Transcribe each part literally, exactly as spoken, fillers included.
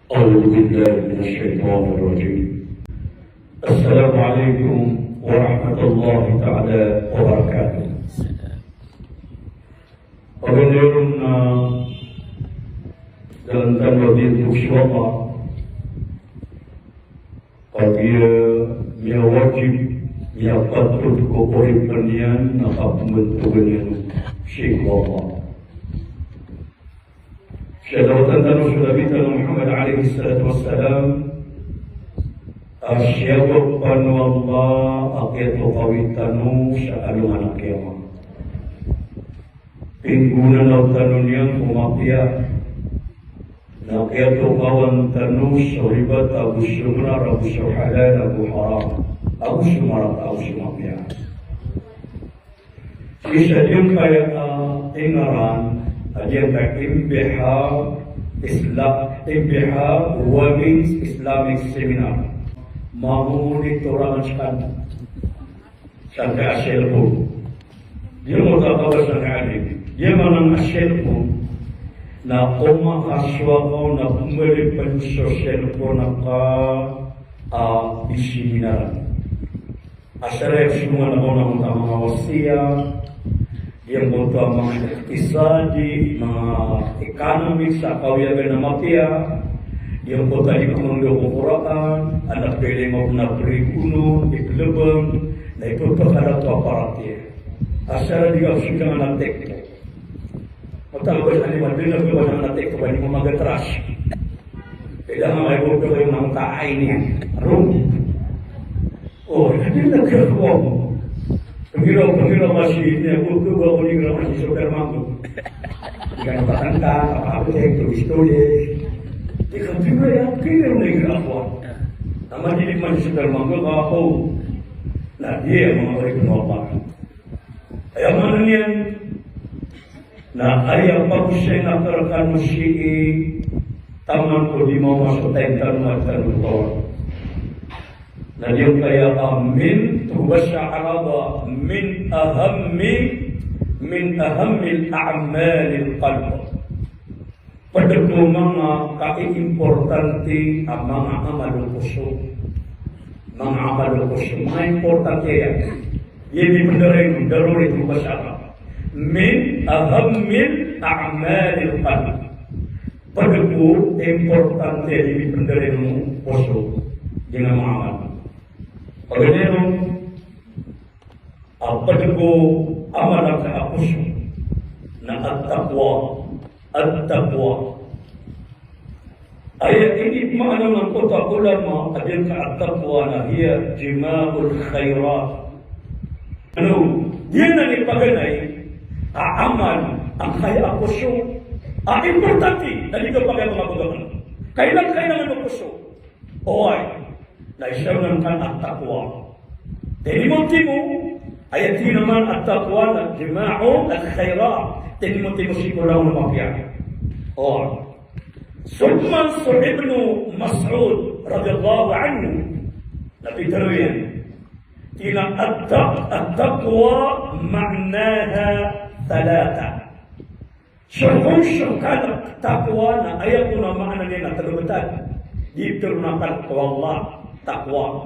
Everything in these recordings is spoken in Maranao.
أعوذ بالله من الشيطان الرجيم. السلام عليكم ورحمة الله تعالى وبركاته. Paganay ron na da tano a biyantog so Allah, kagiya miyawajib, miyapatot ko oripn iyan na kapmbantogan iyan sii ko Allah. Salawatan tano so Nabi tano Muhammad alayhis salatu wassalam, a siyabap o Allah a kiyatokawi tano sa alongan a kiyama. Pinggonanaw tano niyan ko mapiya, na kiyatokawan tano so ribat ago so mnar ago so halal ago haram, ago so marat ago so mapiya. Isa giyangkaya a ingaran a giyangkaya Inbihar Isla-, Inbihar Women's Islamic Seminar. Mamonitor anan skaniyan. Sangkaya a cellphone. Di mo ta kaba sangkaya alim. Di mo nan a cellphone. Na o makasowa ka na pmbaloy pn so cellphone ka a, a, i seminar. Asar a ipsongan ako na manga wasiya, giyangkoto a manga iktisadi, manga economics a kawiyagan a mapiya, giyangkoto a di pmangndao ko Qur'an, a na piling o na prigono, iplbng, na ipphakala ko a paratiyaya. Asar a di ka psongan a TikTok. Oto a basa ni Madina, basa na TikTok, ba di mo magatras. Pila nga may bokto kayo ng kain yan. Aro. O, hindi na kaya ko. Pangiraw, pangiraw, masi, hindi ako, ko ba ako ni Rama si Superman ko. Hindi ka napatangka, kapapit, tulis-tulis. Di ka pangiraw, pangiraw na yung ako. Tama, di man si Superman ko, ako. Na, di, mga oripn o Allah. Aya maana niyan, na aya pagosay na karkano sii taman ko di mamaso tayo tano at tano ko. Na giyangkaya a min, ko basa Arab a min ahammi, min ahammil a'malil qalb. Pd ko manga kaiimportante a manga amal o poso. Manga amal o poso. Manga importante aya. Aya di pndarai, daruri ko basa Arab. Min ahammil a'malil qalb. Pd ko importante a di pndarai o poso. Di nga manga amal. Paganay ron, a pd ko amal a kaposo na at-taqwa. At-taqwa. Aya ini maana man ko ta ulama a giyangkaya at-taqwa na hiya jima'ul khairat. Ano, giyanan i paganay a amal a kaya a poso a importante na di ka pagay manga bagakan. Kailangan, kailangan o poso. Oway. Na isa ron a at-taqwa. Tinimotimo, aya tig iyan a at-taqwa na jima'ul khairat. Tinimotimo sii ko langon a mapiya. Oway. Somman so Ibnu Mas'ud radiyallahu anhu na pitharo iyan. Tig iyan a at-taq-, at-taqwa ma'naha thalatha. So kon so kalk taqwa na aya kon a maana niyan na tlo btad. Di tlo na kalk ko Allah, taqwa.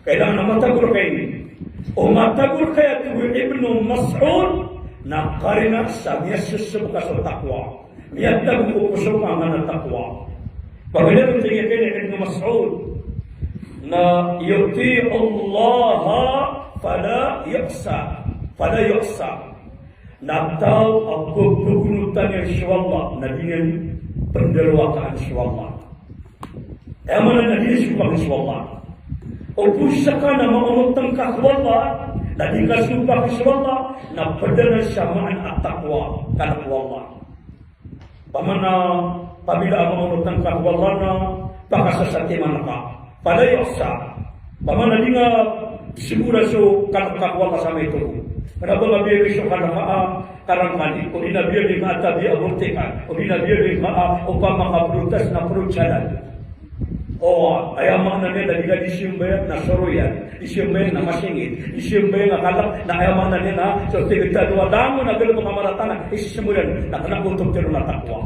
Kailangan na matagor ka ini. O matagor ka aya tig o Ibnu Mas'ud na karina sa miyasosog ka so taqwa. Miyatagor ko poso ka angkanan a taqwa. Paganay ron tig iyan a Ibnu Mas'ud na yuti'ullaha fala yu'sa, fala yu'sa. Na taw a pphagoonotan iyan so Allah, na di niyan pndarowakaan so Allah. Aya maana na di niyan sopakin so Allah. O phoon sa ka na maonot ngka ko Allah, na di ngka sopakin so Allah, na pd anan sa maana a taqwa, kalk ko Allah. Pamana, pamila a maonot ngka ko Allah na pakasasatiman ka. Fala yu'sa. Pamana di nga sigura so kalk ka ko Allah sa maito. Kna ba nga biyaloy so kalk ka a karangkali, odi na biyaloy nga a tabi a bortikan, odi na biyaloy nga a opama ka prutas na prutsalan. O, aya maana niyan na di ka di simbay na soroyan. Di simbay na masingit. Di simbay na kalk, na aya maana niyan na so tig tano a langon a galbk a marata na isisimba iyan na kna ko totoro na taqwa.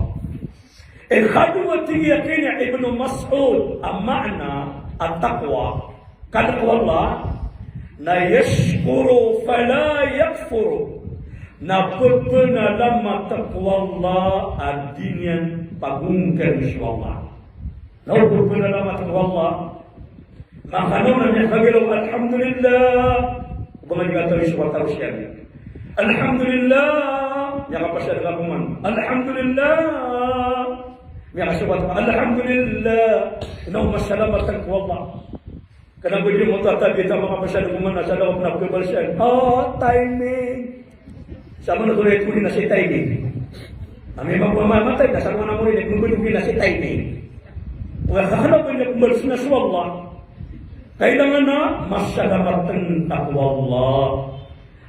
Ikadowa, tig iyan a Ibnu Mas'ud, a maana a taqwa, kalk o Allah, na yashkuru fala yakfuru, na pphanalamat ko Allah a di niyan pagongkari so Allah. Na o pphanalamat ko Allah, makanaw na miyakagiraw, "Alhamdulillah." Oba nga di katawi so kataw siyan. "Alhamdulillah." Miyakapasad ka koman, "Alhamdulillah." Miyakasobat ka, "Alhamdulillah." Na o masalamat ko Allah. Kna ba di mo tatabi ta makapasad koman na sa daw na pkabal siyan. Oh, timing. Sa mano ko rin na si timing. Ami mamamamatay na sa mano ko rin na si timing. Wala ka na ba niya pkabal siyan so Allah. Kailangan na masalamat tano ko Allah.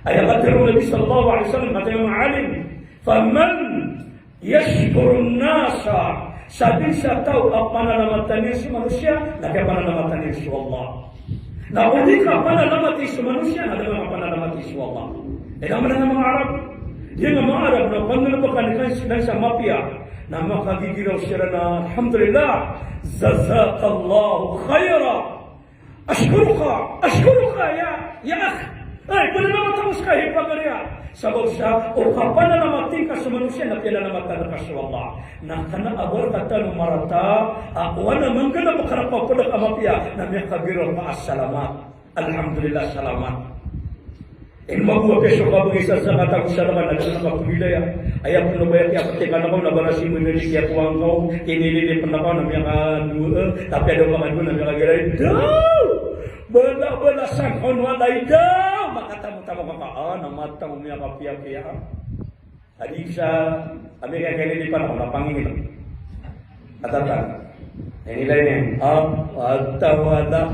Aya katharo o Nabi sallallahu alaihi wasallam, katharo o manga alim, "Faman yashkurun nasa," sadn sa taw a panalamatan iyan so manosiya, na kiyapanalamatan iyan so Allah. Na o di ka panalamati so manosiya, na da ka panalamati so Allah. Ina man nga manga Arab. Di nga manga Arab na pangnlbakan iyan sa mapiya, na makagigiraw siran a, "Alhamdulillah, jazakallahu khaira." "Ashkuruka, ashkuruka ya, ya akh." Ay, panalamatan ko ska, hay pagari a. Sabap sa o kapanalamatin ka so manosiya na piyanalamatan ka so Allah. Na kna a ba rktano marata a, o ana manggalbk a rk a pd a mapiya, na miyakagiraw ka a salamat. Alhamdulillah, salamat. Ino mambo a piya so kabgay sa zakat ago sadaqah na da ka pagilaya. Aya pn o ba aya kiyapetekan ako na barasimba na di kiyakowa ngka, inililip pn ako na miyakadowa, tapi a da makadowa na miyakagiraw, daw! Bala, bala san, ono alay, daw! Makatamotamo ka ka, ah, na matamo miyakapiyapiya. Adi sa, ami kaya kaya di pa na, na pangingil. Atatan. Ini lain ini. Ah, atawala.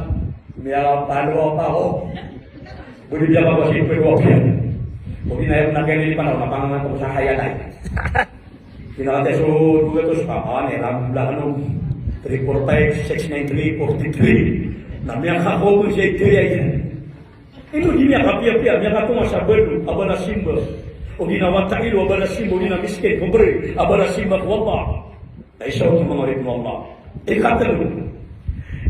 Miyapalo pa ako. Budi dia ako si Pedro Pian. Budi na aya na kaya di pa na, na pangangan ko sa kaya na. Kinakate so dua to sa kapan, eh, ram, bla, ano, three four five, six nine three, forty three. Na miyakakobos siya ito ya. Ino di miyakapiyapiya, miyakatonga sa balo a ba na simba. O di na wata ilo a ba na simba, o di na miskin, pobre, a ba na simba ko Allah. Na isa oto, manga oripn o Allah. Ikatlo.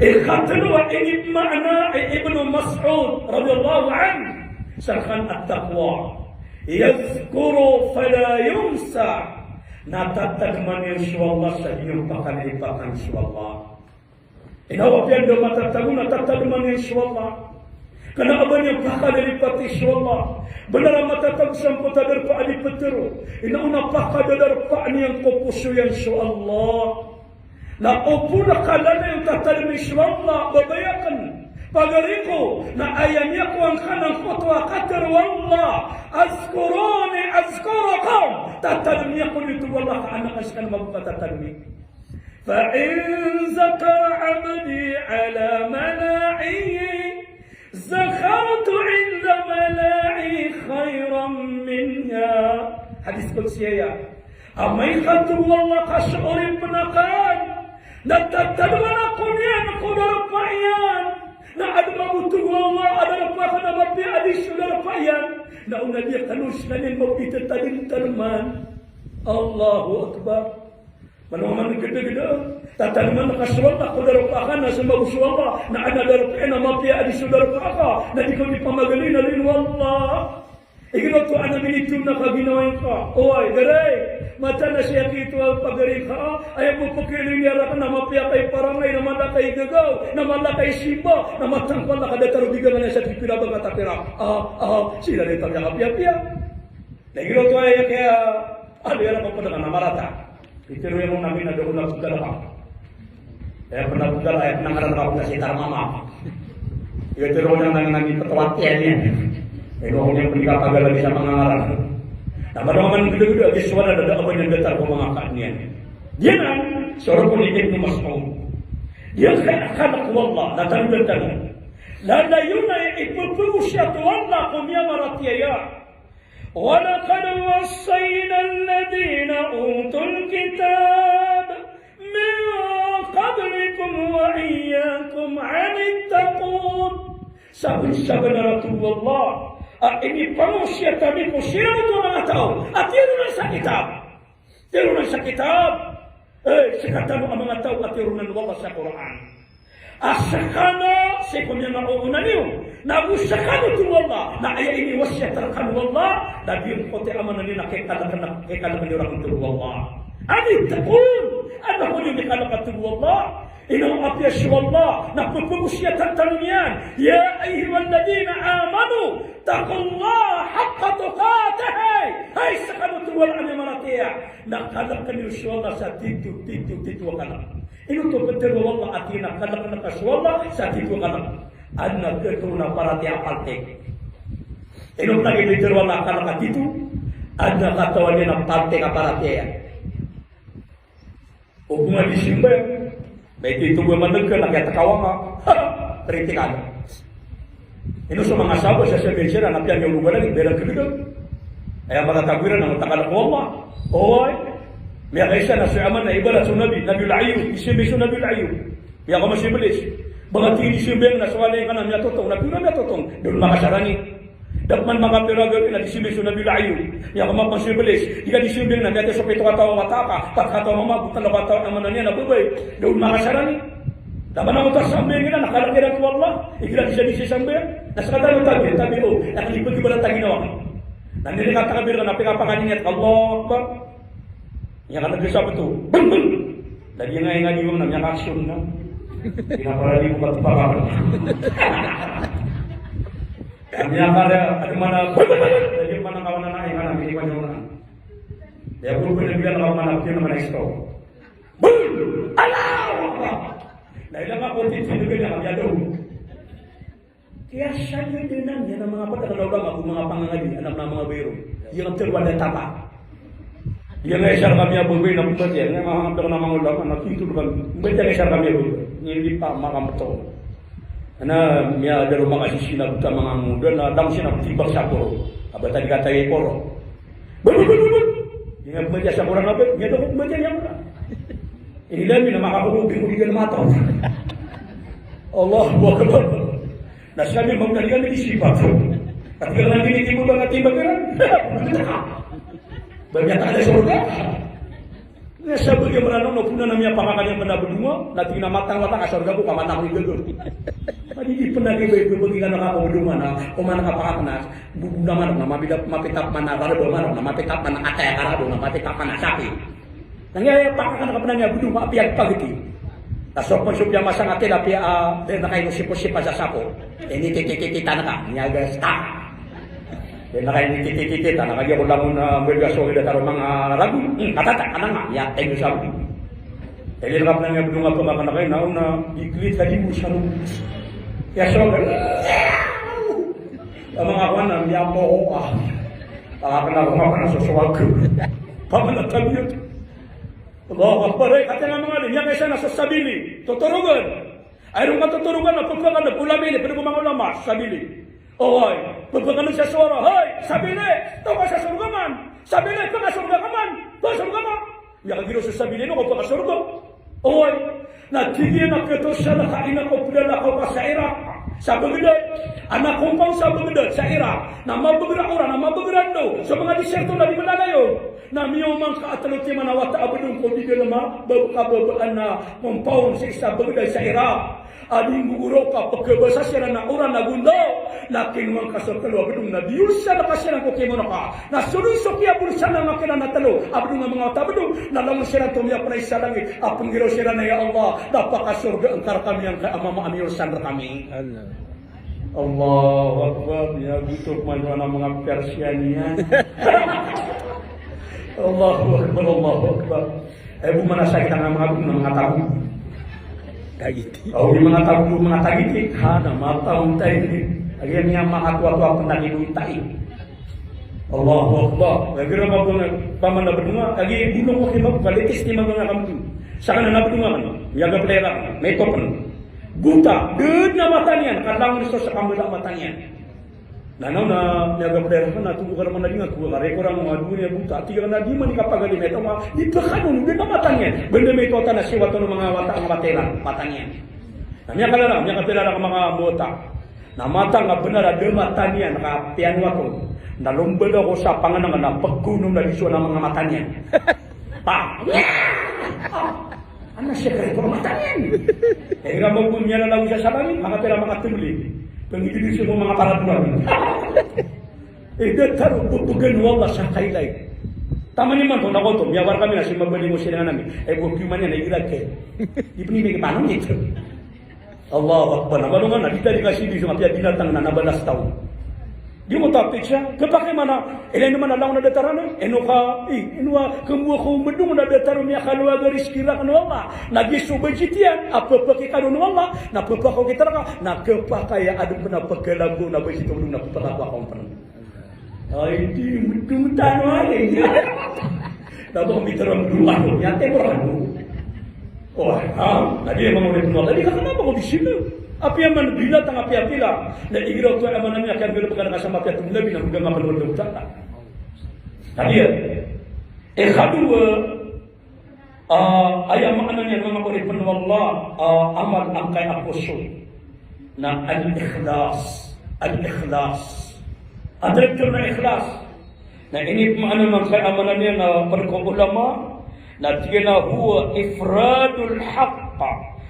Ikatlo a inipmaana i Ibnu Mas'ud radiyallahu anhu. Sa kan at-taqwa. Yadhkuru fala yunsa. Na tatadman iyan so Allah sa di niyan pakalilipakan so Allah. Ino apiya anda matatago na tatadman iyan so Allah. Kna a ba niyan pakalilipati so Allah. Bnar a matatago sa mapd a darpa a di ptharoon. Ino na pakadadarpaan iyan ko poso iyan so Allah. Na opama ka lalayon tatadmi so Allah, babaya akn, pagari ko, na aya niyan kowa ngka na angkoto a katharo o Allah. Azkuruni azkurkum. Tatadmi ako, tig o Allah, ka an akn skano mambo katatadmi. Fa in zakara abdi ala mala'ihi, zakartu inda mala'ihi khairan minha. Hadith qudsi aya. Amay ka, tig o Allah, ka so oripn akn na tatadman ako niyan ko darpa iyan, na adn mambo, tig o Allah, a darpa akn a mapiya a di so darpa iyan, na o na di akn on skaniyan mambo itatadman. Allahu Akbar. Manoman gdgd. Tatadman ka so Allah ko darpa akn a smbag o Allah, na adn a darpa iyan a mapiya a di so darpa ka, na di ka di pamagali na lin o Allah. Igira oto a na minitong na kaginawa ngka. Oway, garay, mataan a siyakito a pagari ka, aya bo pkhailay niyan rakn na mapiya ka i parangay, na mala ka i gagaw, na mala ka i simba, na matangpal ka datar o bigan iyan sa pira ba ngka ta pira. Ah, ah, sii na di ta miyakapiyapiya. Na igira oto aya kaya, ano, aya na kapadakan na marata. Pitharo iyan on a miyada ko na pagdala ka. Aya pn a pagdala, aya pn a ngaran ka pn a si Tarmama. Aya tharo iyan na, na miptawat iyan iyan. Aya ko niyan pn di kapagdala di sa manga ngaran. Na manoman gdgd a gisowan a da a ba niyan datar ko manga ka niyan. Giyanan so rk o Ibnu Mas'ud. Giya kay a kalk o Allah, na tano dn tano. Lalayon a ipphagosiyat o Allah ko miyamaratiyaya. Walaqad wassayna alladhina utul kitaba min qablikum wa iyyakum anit taqun. Sabnsabnar a, tig o Allah, a inipangosiyat ami ko siran oto a manga taw a tiyaroon sa kitab. Tiyaroon sa kitab. Eh, sekatano a manga taw a tironan o Allah sa Qur'an. A sekano, sii ko miyamaoona niyo. Na go sekano, tig o Allah. Na aya iniwasiyat rekano o Allah. Na giyangkoto a maana niyan na kekalek, kekalek niyo rakn, tig o Allah. Anittaqun. Anda ko niyo mikalek, tig o Allah. Ino apiya so Allah na pepagosiyatan tano niyan. Ya ayyuhalladhina amanu, ittaqullaha haqqa tuqatih. Hay sekano, tig o Allah, a miyamaratiyaya. Na kaleken iyo so Allah sa tito, tito, tito a kalek. Ino oto pitharo o Allah a tig iyan a kaleken ka so Allah sa tito a kalek? Aden a katoon a paratiyaya a paltik. Ino lagid i pitharo o Allah a kalek a tito? Aden a katawan iyan a paltik a paratiyaya. O ba nga di simba, ba ito, ito ba maneg ka na kiyatakawa ka. Kritikal. Ino so manga sahabat sa sabiyan siran na piyangiologan iran, ba iran kebidang. Aya matatago iran na matakalek o Allah. Oway. Miyakaisa na so aman na ibarat so Nabi, Nabi Ayub, di simba so Nabi Ayub. Miyakaoma so Iblis. Ba nga tig iyan di simba na so Allah iyan ka na miyatotong, na pira miyatotong. Da on makasarani. Da pman makapira gawii na di simba so Nabi Ayub. Miyakaoma pman so Iblis. Di ka di simba na miyatay so pito kataw a wata ka, pat kataw a mama, pat kataw a mama niyan na babay. Da on makasarani. Da pman a wata sambayang iran na kalek iran ko Allah. Igira di siya di siya sambayang. Na sekatano tabi, tabi o. Na kalipat ibarat a ginawa. Na nirikata ka bira na pikapakaniyat, Allahu Akbar. Niyan ka na di sa beto. Beng, beng. Lagid nga iyan nga di beng na miyakaksyon na. Pinaparali ko katipakakan. Miyakala, adi mana, adi mana kawanan na, iyan ka na, miniwan iyan na. Aya ko pwede bilang ka mana, pwede naman na isto. Boom! Allahu Akbar! Na ilang ako, titi, nagaya, kami ado. Kaya siya niyan, iyan a manga pata, kala ulama, ko manga pangangadi, anak na manga bayro. Iyan a terwa na tapa. Iyan nga isa kami a babay na pumati, iyan nga manga pata na manga ulama, na pinto kami. Mbati nga isa kami a babay. Niyan di pa makameto. Ana, miyadaro manga sisina buta manga muda, na dam sina tibak sa poro. Aba tadi kata i poro. Bulu, bulu, bulu. Iyan nga pembaca sa Quran aba, iyan nga pembaca sa Quran. Ini dami na makakukubi ko di ka na mata. Allahu Akbar. Na sabi, mauna di kami di sipat. Pati ka na gini, di mo ba nga timbang ka na? Ba miyataka sa sorga? Na sabi iyan, maranaw na puna na miyapakakaniyan pn a bedonga, na tig iyan a matang, matang ka sorga ko ka matang ko i gaga. Padi di pn a di ba iyan pn iyan a kapabedonga na, o mana kapakaknas, bubuna manok na mabida, mapitap mana, karabo manok na mapitap mana, atay a karabo na mapitap mana, sapi. Na ngiya pakakana ka pn a niyan bedonga, apiya pagiti. Na so pn so piya masang a tilapia, ah, di na kaino sipo-sipa sa sapo. Ini tititititan ka, niya gasta. Di na kaino tititititan ka, giya ko langon, ah, mbeda so gida taro manga ragon. Hmm, katata, kananga, niya tayo sa ragon. Di na ka pn a niyan bedonga pn a kanaka, na, na, di klit ka di mo sa ragon. Kaya so, ah, manga kawan na, niya po, ah. Pakakana ko mapana so suwag. Pamana tabiat. Allahu Akbar. Ay, kata nga manga di, miyakaisa na sa sabili. Totorogan. Ay, ron ka totorogan na pagkakan na pulami ni, pwede ko manga ulama, sabili. Oway, pagkakan sa suwara, hay, sabili, to ka sa sorga man. Sabili, pakasorga ka man. Pakasorga ka. Miyakagiro sa sabili, no, ko pakasorga. Oway, na tig iyan a ketosan ka ina ko plalakaw ka sa Iraq, sa Baghdad. Anak ko pang sa Baghdad, sa Iraq. Na mabagr a oran, na mabagr a ndo. So manga disyerto na di malalayon. Na miyaoma ngka a tlo timan a wata a bedong ko di dalem a bab-, kababaan a compound sa isa Baghdad sa Iraq. A di nggogoraw ka pkhabasa siran a oran ago ndo. Na kinowa ngka so tlo a bedong na biyolsan ka siran ko kimono ka. Na so dn so kiyabolsan angka kiran a tlo a bedong a manga wata a bedong. Na langon siran to miyapnay sa langit a pnggiraw siran a, ya Allah, na pakasorgaan ka rkami angkaya a mama a miyolsan rkami. Allah. Allahu Akbar, ya, giyoto pman so ana manga Persia niyan. Allahu Akbar, Allahu Akbar. Ay, bo man a sakit a manga, manga tago. Tagiti. Aw, di manga tago, manga tagiti. Ha, na mataw tayo ni. Agi niyan manga tua-tua pn a di tayo. Allahu Akbar. Agi ron mabang, paman a bedonga. Agi bolong ko kima, kalitis ni mabang a kamto. Saka na bedonga kan. Miyaga plera, may topen. Gota, da dn a mata niyan, ka langon so sa kambala a mata niyan. Na, na, na, miyagapd iran na, tig o karman a di nga, tig o kareko ran, a dowa niyan gota, tig iran a di man i kapagadi, miyataw nga, di pkano, da dn a mata niyan. Benda miyatotan a siwat o manga wata, manga wata iran, mata niyan. Na miyakalarang, miyakapira ran ko manga bota. Na mata nga bnar a da mata niyan, ka piyanwat on. Na lombad ako sa pangnngkn, na pkhonom na di so na manga mata niyan. Pa! Ah, ana sekreto mata niyan. Igira mambo miyalalaw sa salami, manga pira manga tumli. Pangididi so manga paraboran. Eh, datar o pepegen o Allah sa kailay. Taman imanto na koto, miyawar kami na si mabaling o siringan ami. Eh, bo kiman iyan na igira ke. Ibni mi kipanong ito. Allahu Akbar. Na balongan na, di tadi kasi di so apiya binatang na nabalas taw. Di mo tapik siya. Kapakay mana, ila ino mana langon a datar ano, ino ka, i, ino a, kembo ko medong na datar o miyakaloag a rizki raken o Allah. Na giya so budget iyan, a pepakay ka ron o Allah, na pepakaw kita raka, na kepakay a adn pen a pekelambo na budget o medong na pepakaw ka on pen. Ay, di, medong tano ay. Na ba kami terang dulu ako, nyate ko rano. Oh, ha? Na di manga oripn o Allah, di ka kena ba ko di sino? Apiya man binatang apiya pila. Na igira oto a maana niyan, kaya gelo pekan ka sa mapiya tumlabi na mega nga pelo dota. Na di, eh, kadowa, Ah, aya maana niyan manga oripn o Allah, ah, amal angkai a poso. Na al-ikhlas, al-ikhlas. Adn a ikhlas. Na ini maana mangkai a maana niyan na pd ko ulama, na tig iyan a huwa ifradul haqq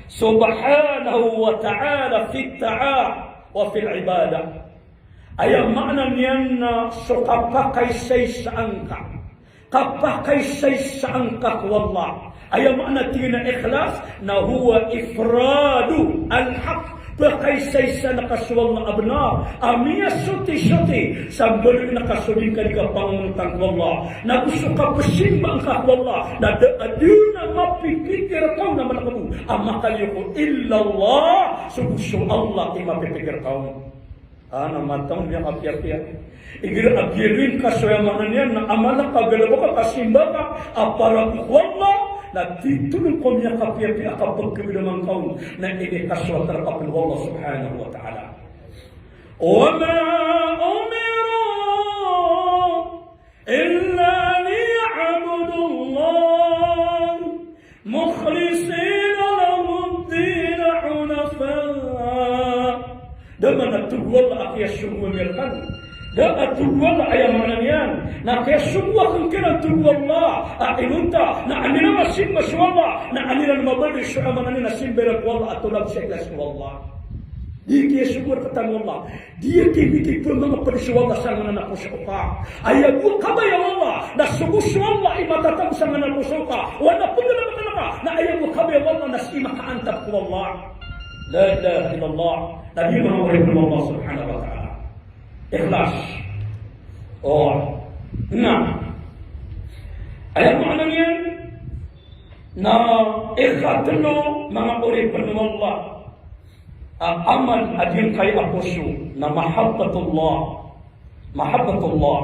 subhanahu wa ta'ala fit ta'a wa fil ibadah. Aya maana niyan na so kapakaisaisa angka. Kapakaisaisa angka ko Allah. Aya maana tig iyan a ikhlas, na huwa ifradu al-haqq. Pakaisaisan ka so Allah a bnar. A miyasoti-soti, sa mbaloy angka so di ngka di kapangonotang ko Allah. Na go so kapsimba angka ko Allah. Na da a dn a mapipikir ka on a malakaw. A makaliyo ko illallah, so go so Allah i mapipikir ka on. Ana mataw niyan a piyapiya. Igira a giyaloy ngka so aya maana niyan na a mala ka galbk a kasimba ka a para ko Allah, na titho ko miyakapiyapiya a kapagkagdam angka on, na ini ka so a tarap ko Allah subhanahu wa ta'ala. Wa ma umiru illa liya'budullaha mukhlisina lahud-dina hunafa. Da man a tig o Allah a kiyasogo ami rkano. Da a tig o Allah, aya maana niyan na kiyasogo akn kiran, tig o Allah, a inonta na an iran masimba so Allah, na an iran mabaloy so aya maana niyan na simba iran ko Allah a tolad sa ikhlas ko Allah. Di kiyasogo rktano o Allah. Di kinikipemangapd so Allah sa nganan a poso ka. Aya bo kabaya o Allah na sogo so Allah i matatago sa nganan a poso ka. Oway na pnggalbkn ka na aya bo kabaya o Allah na sii makaantab ko Allah. La ilaha illallah. Na di manga oripn o Allah subhanahu wa ta'ala. Ikhlas. O. Na aya maana niyan na ikatlo, manga oripn o Allah, a amal a giyangkai a poso na mahabbatullah. Mahabbatullah.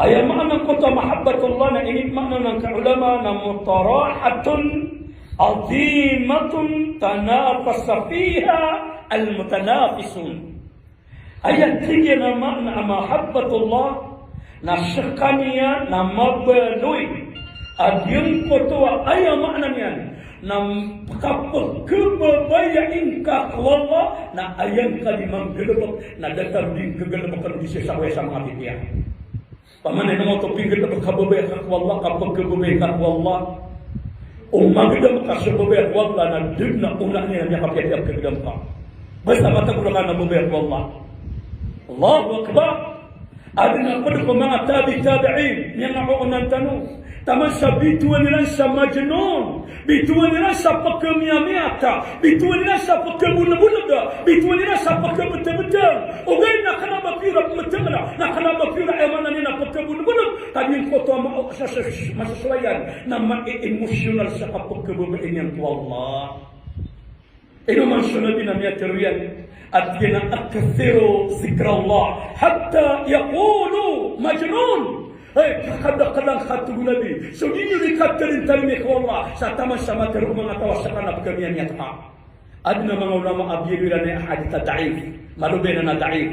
Aya maana angkoto a mahabbatullah na ini maana angkai a ulama na mutarahatun azimatun tanafasa fiha al-mutanafisun. Aya tig iyan a maana a mahabbatullah na skaniyan na mabaloy a giyangkoto a aya maana niyan na kapkhababaya ingka ko Allah, na aya ngka di manggalbk na datar o di ngka galbkn di sii sa koya sa manga pipiya. Pamanay na oto pinggalbk ka babaya ka ko Allah, kapkhababaya ka ko Allah. O magdam ka so babaya ko Allah na dn a ona niyan a miyakapiyapiya a pagdam ka. Basta matag o rka na babaya ko Allah. Allahu Akbar. Adn a pd ko manga tabi tabi'in, miyanga onan tano. Taman sa bitowan iran sa Majnun. Bitowan iran sa pkamiyamiyata, bitowan iran sa pkabolbolga, bitowan iran sa pkabtbtng. Ogaid na kna ba kiyo ra pmtngla, na kna ba kiyo ra aya maana niyan na pkabolbolg. Ka giyangkoto a ma-, sa, sa, masasawayan na ma-emotional sa kapkhababaya niyan ko Allah. Ino man so Nabi na miyatharo iyan, a tig iyan a, "Akthiru dhikrallah hatta yaqulu majnun." Hay, kakadakadang, tig o Nabi, so di niyo di katalintali ko Allah sa taman sa matharo o manga taw a skaniyan na pkamiyamiyata. Adn a manga ulama a biyaloy iran a hadith a da'if, malobay anan a da'if.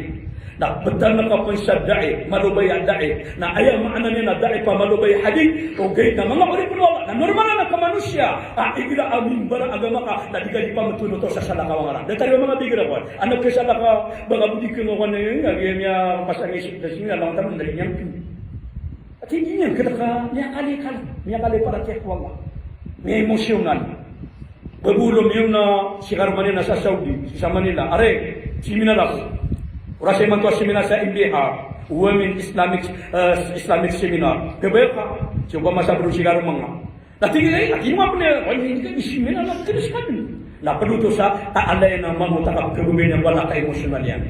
Na ptana ka pn sa da'if, malobay a da'if. Na aya maana niyan na da'if a malobay a hadith, ogaid na manga oripn o Allah, na normal anan ka manosiya a igira a mimbara agama ka, na di ka di pamtonoto sa salakaw a ngaran. Datar o manga bigira ko. Anak ka salakaw, baka bo di ka ngawan na iyan, a giya miyapasang isip da sii na langon tano na di niyan kin. Ati di niyan kna ka, miyakali ka, miyakali paratiyaya ko Allah. Miyaemosyonal. Ba bo lomiyong na si karoma niyan na sa Saudi, sa Manila. Are, seminar ako. Oras imanto a seminar sa M B A, Women Islamic, eh, Islamic Seminar. Kabaya ka, so ba masa bro si karoma nga. Na tig iyan, na tig iyan, na tig iyan, na tig iyan, na pd oto sa, ta alay na mambo ta kapkhababaya niyan, wala ka emosyonal iyan.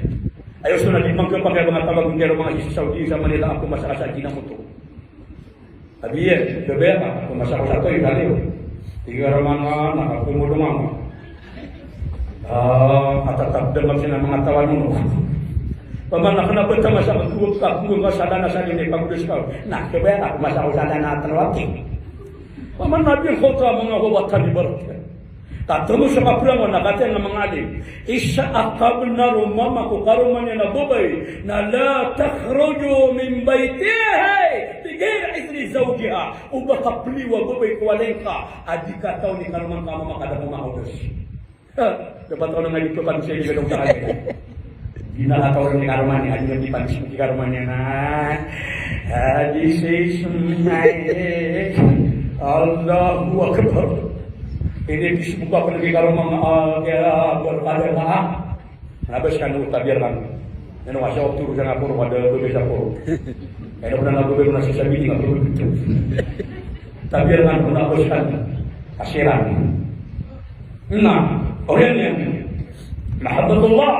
Ayo so na di man kapakay a ba nga tabag iyan karoma nga si Saudi, sa Manila, ako masa ka sa China moto. Abi iyan, kabaya ka, ako masa ko sa toy, kaliyo. Tig iyan karoma nga, na kapkhamolong ako. Ah, matatab da man sina manga tawan mo. Paman na kna ba ta masa ko, ko, ko, ko, sa dana sa dini, pagodos ka. Na, kabaya ka, ako masa ko sa dana, telo aki. Paman na di ko ta manga wawatan ibarat. Katomo sa kaprangan na kataya nga manga alim. Isa a kabnar o mama ko karoma niyan a babay na la takhruju min baytiha bi ghayri idhni zawjiha. O ba kapliyo a babay ko walay ngka a di kataw i karoma ngka a mama ka da ko makaodos. Ha, dapat ko na nga di ko pag-isip, di ka daw tayo. Di na kataw i karoma niyan, a di na di pag-isip i karoma niyan na. Ah, this is my, Allahu Akbar. Ini di smuka pn di karoma nga, ah, kaya, ah, berpada nga, ah. Nabes kan, tabiar kan. Ino ka sa waktu ko sa nga poro, kada ko sa poro. Ino ka na ko na sa sabili nga poro. Tabiar kan, nabes kan. Kasiran. Na, oriyan iyan. Mahabbatullah.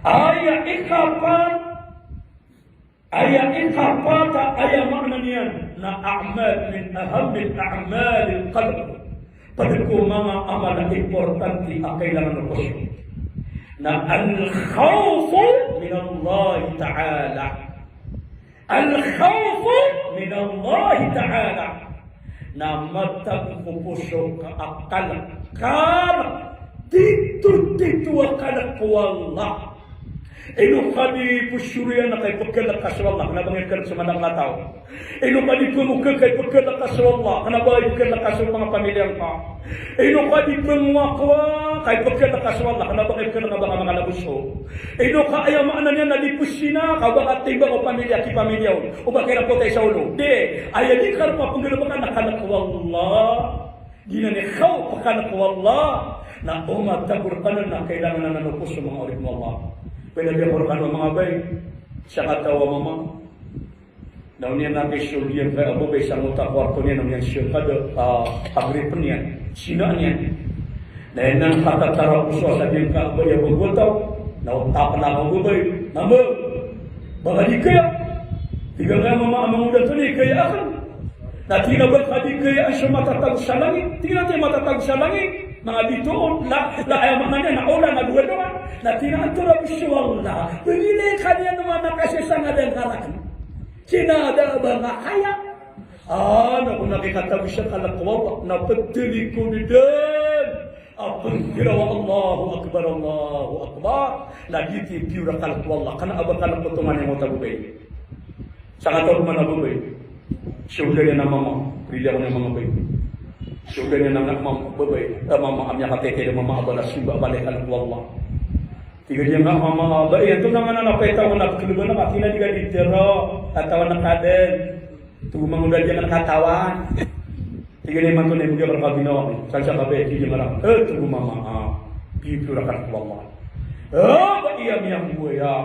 Aya ikapat, aya ikapat, aya maana niyan na a'mal min ahammil a'malil qalb. Pd ko manga amal a importante a kailangan o khusyu'. Na al-khawfu min Allah Ta'ala. Al-khawfu min Allah Ta'ala. Na matago ko poso ka a kalk, kalk, titotito a kalk ko Allah. Ino ka di posoriyan a kaipkalk ka so Allah, kna ba ngka ipkalk so manga taw. Ino ka di pngokak a kaipkalk ka so Allah, kna ba ipkalk ka so manga pamilya ngka. Ino ka di pngowakowa a kaipkalk ka so Allah, kna ba kaipkalk ka ba ka manga laboso. Ino ka aya maana niyan na di pzina, ka ba katimbang o pamilya, kipamilya on. O ba kira potay sa olo. Di, aya di ka roo pnggalbka na kalk o Allah. Giyanan i khawf, kalk o Allah. Na o matago rkano na kailangan anan o poso, manga oripn o Allah. Pwede a di ako rkano, manga bay. Sakataw a mama. Na oniyan na kisold iyan ka a babay sa ngoto a kowarto niyan, na oniyan siyon ka da, ah, pagripn iyan, sinaan iyan. Na aya nan katatara poso a sa giyangka a babay a bago a taw, na otapn a babay, na mama, ba ka di kaya? Tig iyan a mama, a mangoda tano i kaya akn. Na tig iyan a ba ka di kaya so matatago sa langit? Tig iyan a matatago sa langit, manga bitoon, la, la, aya maana niyan na olan a dowa-dowa. Na tig iyan a antonaa bo so Allah? Pangilay ka niyan o mama ka sa sangadan ka rakn. Sinada ba nga kaya? Ah, na ko na kikatago sa kalk o Allah, na ptalikod dn a pnggiraw a Allahu Akbar, Allahu Akbar. Na giyoto i piyor a kalk o Allah. Kna a ba kalk o tonganay mo ta babay. Sakataw man a babay. Siyold iyan a mama, piliya ko na manga bay. Siyold iyan a mama, babay. A mama, a miyakatitid a mama a ba na simba a ba lay kalk o Allah. Tig iyan a mama, ba iyan to na nga na petaw na pklban a ka, tig iyan a di ka di tero, katawan ka dn. Togo mangoda di ka katawan. Tig iyan a imanto na imbgay a rka ginawa ko. San sa ka ba, tig iyan a, eh, togo mama, ah, pipiyor a kalk o Allah. Eh, ba iya miyamboya.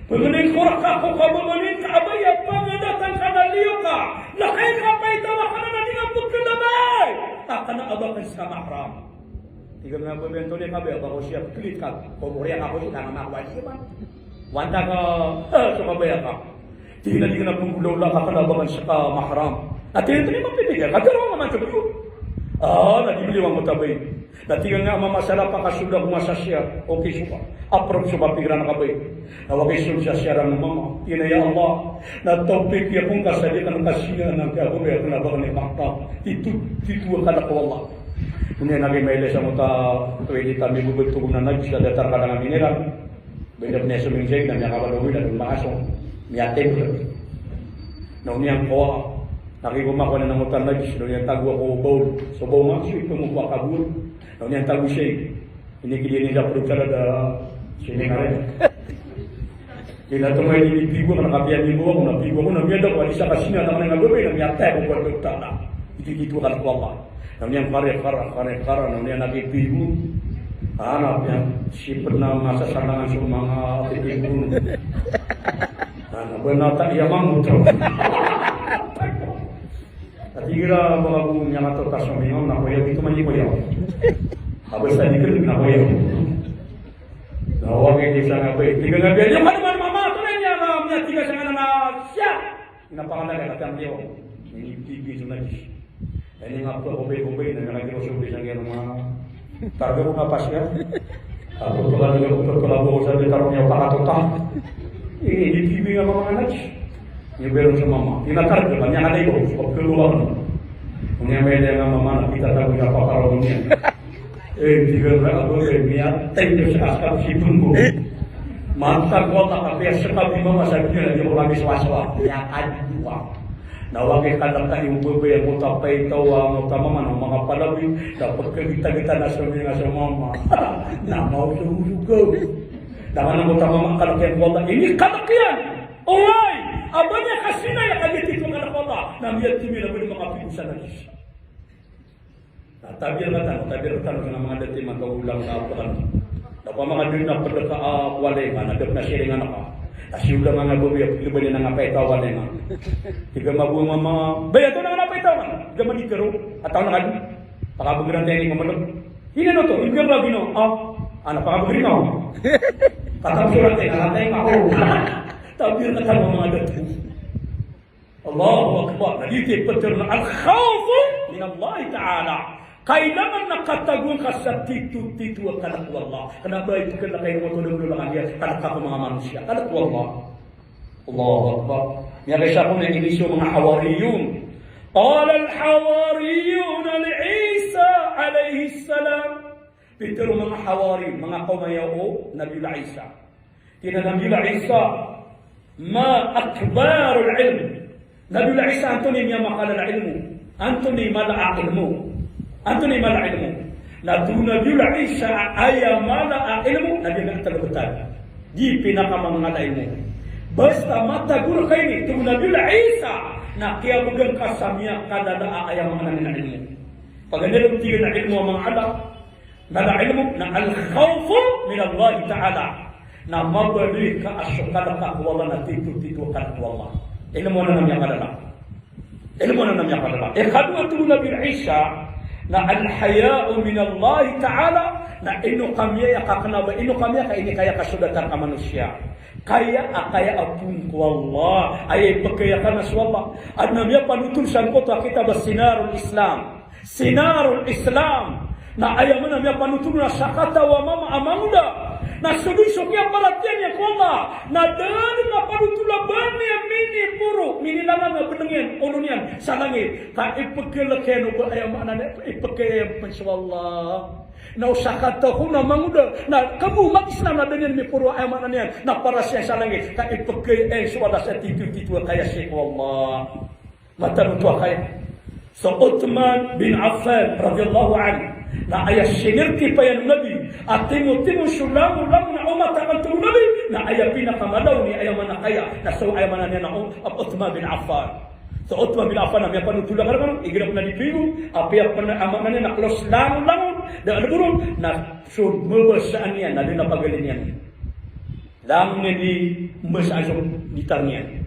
Pangnin ko rka ko kababaloy ka a ba iya pangadatan ka na liyo ka. Lakay ka pa itawa ka na na di nga pkdabay. Ka kna a ba kn sa mahram. Tig iyan a ba iyan to di ka ba, ba ko siya pklit ka, ko boriya ka ko siya, tanga mako wajib man. Wanta ka, eh, so kabaya ka. Tig iyan a di ka na pnggolawla ka kna a ba kn ska mahram. Na tig iyan a di mapipigil, ka tero nga man so bro. Ah, na di mliwan ko ta bay. Na tig iyan a mama, sa lapa ka sold ako nga sa siya. Okay, so ka. Approve so kapikiran ka bay. Na wakay sold sa siya ran mama. Tig iyan a, ya Allah, na tawfiq iyan ko ngka sa di ka ngka sinaan angkai a babay a kna a ba kn i mahram. Tito, tito a kalk o Allah. Oniyan na giya mailay sa ngoto a toilet a mibobot togo na najis a datar ka da nga mineral. Ba ino pn iya soming sa ig na miyakabaloy na dn makaso. Miyatib. Na oniyan kowa. Na kikomakowa na ngoto a najis. Na oniyan tago ko bawl. So bawl nga so ipmokowa ka bawl. Na oniyan tago sa ig. Inikid iyan i da prod sa da sining ari. Di na tomo iyan i pigo, kna kapiya mimbawa ko na pigo ko na miyada ko a di sa ka sinaan angkai a babay na miyatib ko a doktor na. Ito, ito a kalk o Allah. Na niyan karikar, karikar, na niyan a kipigo. Ana, piyan, siped na masasalangan so manga kipigo. Ana, ba na ta iya mambo to. Ati gira ba ka bo niyan a to ta so mingaw, na koya ito man i koya. Aba sa di kal na koya. Na wagi di sa nga ba, tiga nga ba, iya man, man, mama, to na niyan, na, na, tiga sa nga na, na, siya. Ina pangalagay, kati ang liyaw. Ini bibi so najis. Ini nga po, obey, obey, na nga giro so obey sa nga mga targa ko nga pas ya. Ako to ka, ako to ka, ako sa tarong niya pakatota. Ini, ini bibi nga mga najis. Niyo beron so mama. Ina targa, kanya ka na ito, so pagkaluwag. Kung niya may nga mama, na kita tago niya pakarong niya. Eh, di ba, ako, eh, miyatay niyo sa kaskap si Bungo. Mantag ko, makapiya sa kabi, mama, sa dunya, di ko kami swaswa. Miyakadwa. Na wagi ka na kayo, bebe, mo ta pay tawa, mo ta mama, no, mga palabi, na pagkagita-gita na sa mga sa mama. Na maususugaw. Na mana mo ta mama, kalak iyan ko Allah. Ini kalak iyan. Oway! Aba niya kasi na ya kami tito kalak o Allah. Na miyatimi na wali makapigo sa najis. Na tabi rkatano, tabi rkatano na manga dati makaolang ka apakan. Na pamanga dn na pd ka a walay nga, na dap na siringan ka. Na siyoda nga nga babi a paglaban iyan a nga pay ka walay nga. Tiga mabo mama, baya to na nga na pay ka walay nga. Tiga mani karo, ataw na kan. Pakabagran tayo ni mamalog. Ini no to, ini karo lagi no. Ah, ana pakabagri no. Katang surat tayo, na tayo nga. Oh. Tabi rkatano manga dati. Allahu Akbar. Na di ti ptharoon a al-khawfu min Allah Ta'ala. Kailangan na katagoan ka sa tito-tito a kalk o Allah. Kna ba ito kna kayo mo to na mlo na kanya, kalk ka ko manga manosiya. Kalk o Allah. Allahu Akbar. Miyakaisa ko na ini so manga Hawariyun. Qala al-Hawariyun li Isa alayhis salam. Pitharo o manga Hawariyun, manga kawm aya o Nabiyullah Isa. Tig iran a Nabiyullah Isa, ma akbarul ilm. Nabiyullah Isa, antonaa i miyamakalala a ilmo? Antonaa i mala a ilmo? Antonaa i mala a ilmo? Na tig o Nabiyullah Isa a aya mala a ilmo, na di na talo btad. Di pinakamangala a ilmo. Basta matago rka ini, tig o Nabiyullah Isa, na kiyabgan ka sa miyakalala a aya maana niyan a ilmo. Paganay ron tig iyan a ilmo a mangala, na da ilmo na al-khawfu min Allah Ta'ala. Na mabaloy ka a so kalk ka ko Allah na tito-tito a kalk ko Allah. Ilmo anan a miyakalala. Ilmo anan a miyakalala. Ikadowa, tig o Nabi Isa, na al-haya'u min Allah Ta'ala, na ino ka miyaya ka kna ba, ino ka miyaya ka inikaya ka so datar a manosiya. Kaya a kaya a poon ko Allah, aya ipkaya ka na so Allah. Adn a miyapanothol sangkoto a kitab a Sinarul Islam. Sinarul Islam. Na aya maana a miyapanothol na sakataw a mama a mangoda. Na so dn so kiyaparatiyaya niyan ko Allah. Na da dn a panothol a ba niyan miniporo, minilangan a bnng iyan, olo niyan, sa langit. Ka ipkhalk iyan o ba aya maana niyan, ipkaya iyan pn so Allah. Na o sakataw ko na mangoda. Na kabo mag-Islam na da niyan miporo aya maana niyan. Na parasiyang sa langit. Ka ipkaya iyan so Allah sa tito-tito a kaya sii ko Allah. Mataan oto a kaya. So Uthman bin Affan radiyallahu anhu, na aya sinertipayan o Nabi a timo-timo so langon-langon a omat a kanto o Nabi, na aya pinakamalaw niyan aya maana kaya, na so aya maana niyan na O-, Uthman bin Affan. So Uthman bin Affan na miyapanothol a karang, igira pn a di pigo, apiya pn a maana niyan na klos langon-langon, da a lboron, na so mabasaan iyan, na da na pagalinan iyan. Langon iyan i mbasaan so gitar niyan.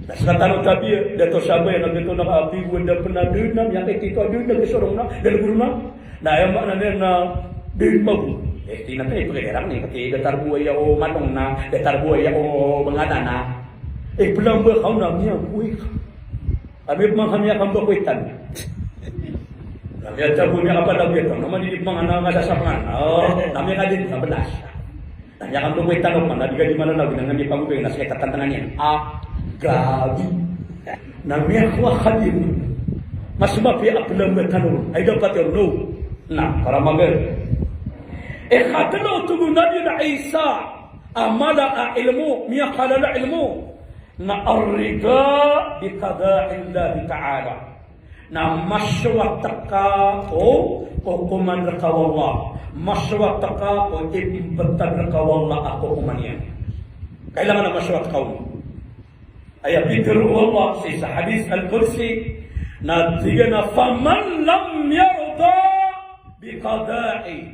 Na sktano tabiya, da to sabay, na gioto na kaapigo, da pn a dn a miyakaitito a dn a gisorong na, da lbor na. Na aya maana niyan na dn mago. Eh, tig iyan a, eh, pagari rang ni, pati datar bo aya o manong na, datar bo aya o bangana na. Eh, plamba ka on na miyagoy ka. Kami pman kami a kambako i tano. Na miyatabo niyan a palagoy a tano, na manini pman a nga sasapangan. Oh, na miyakadin ka blas. Na miyakambako i tano pman, na di ka di malalagoy, na miyapagobay, na ska i tatantangan iyan. Ah, grabe. Na miyakowa ka di. Mas mapiya a plamba tano. Ay dapat iyan, no. Na, para magal. Ikatlo, tig o Nabi Isa, a mala a ilmo, miyakalala a ilmo. Na ar-rida bi qada'illahi ta'ala. Na masowat ka o kokoman rka o Allah. Masowat ka o ipmbtad rka o Allah a kokoman iyan. Kailangan a masowat ka on. Aya pitharo o Allah sii sa hadith al-qudsi, Na tig iyan a, "Faman lam yarda bi qada'i,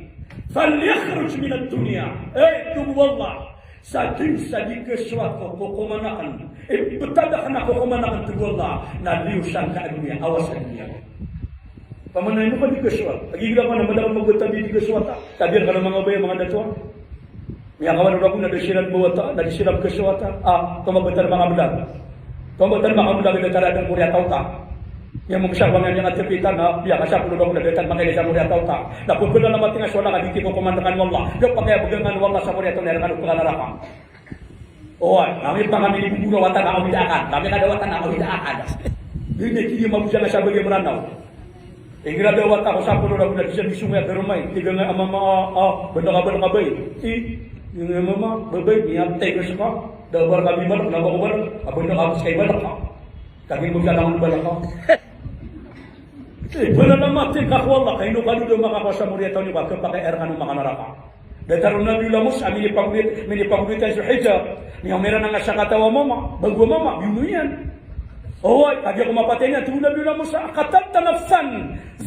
falyakhruj minad dunya." Ay, tig o Allah, sa dn sa di kasowat ko kokoman akn, ibtad akn a kokoman akn, tig o Allah, na liyo sangka a doniya, awa sa doniya. Pamanay mo ka di kasowat. Lagid igira ka na madakl a magtabi di kasowat, a. Tabiya rka na manga baya, manga dato, a. Miyakawan o ragon na da siran bawata, na di siran kasowata. A, tomagotan makamedag. Tomagotan makamedag, da tara dn ko riyataw ta. Iya mo kisa wangan iya nga tepitan, a, iya kasa ko ragon na da tan makailay sa ko riyataw ta. Na ko bala na matinga so Allah ka di ki kokoman rkano o Allah. Da pakay a bgan o Allah sa ko riyataw na rkano pkanaraka. Oway, kami pa kami di bubura wata na kami da akan. Kami ka da wata na kami da akan. Di na kini mabusa na sabagi Meranaw. Igira da wata ko sapolo ragon na di sa di songaya karomay. Tig iyan a, "Mama, a, a, banda ka, banda ka, bay." I, tig iyan a, "Mama, babay, iya tig iyan sa ka. Da bar kami balak, na ba ko balak. A, banda ka, bas kay balak ka. Kami mo sa langon balak ka." Eh, bala na matig ka ko Allah, ka ino ka do da makakowa sa moriyataw niyo ka, khapakay a rkano makanaraka. Datar o Nabiyullah Musa, minipagowit, minipagowit iyan so hijab. Miyaoma iran a nga sakataw a mama, bago a mama, biyono iyan. Oway, kagiya ko mapatay niyan, tig o Nabiyullah Musa, "Aqatalta nafsan